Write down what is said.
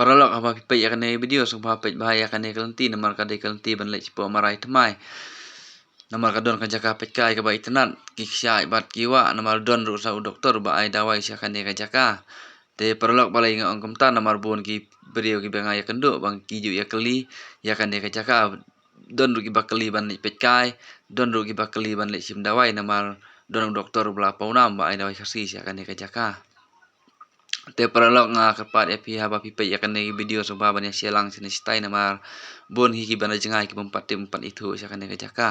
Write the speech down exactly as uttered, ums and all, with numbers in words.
Paralok, haba phi peit ïa kane ka video, sngewbha peit bha ïa kane ka lynti, namar ka dei ka lynti ban leit shapoh Marai Thymmai. Namar ka don ka jaka peit kai kaba itynnad, ki kshaid bad ki wah, namar don ruh sa u doktor ba ai dawai sha kane ka jaka. Te paralok, balei nga ong kumta, namar bun ki briew kiba nga ïakynduh ba ki ju ïakylli ïa kane ka jaka. Don ruh kiba kylli ban leit peit kai, don ruh kiba kylli ban leit shim dawai, namar don u doktor ba la pawnam ba ai dawai Khasi sha kane ka jaka. Te paralok, nga kyrpad ïa phi, haba phi peit ïa kane ka video, sngewbha ban ïa share lang shane shatai, namar bun hi kiba na jngai ki bym pat tip, bym pat ithuh sha kane ka jaka.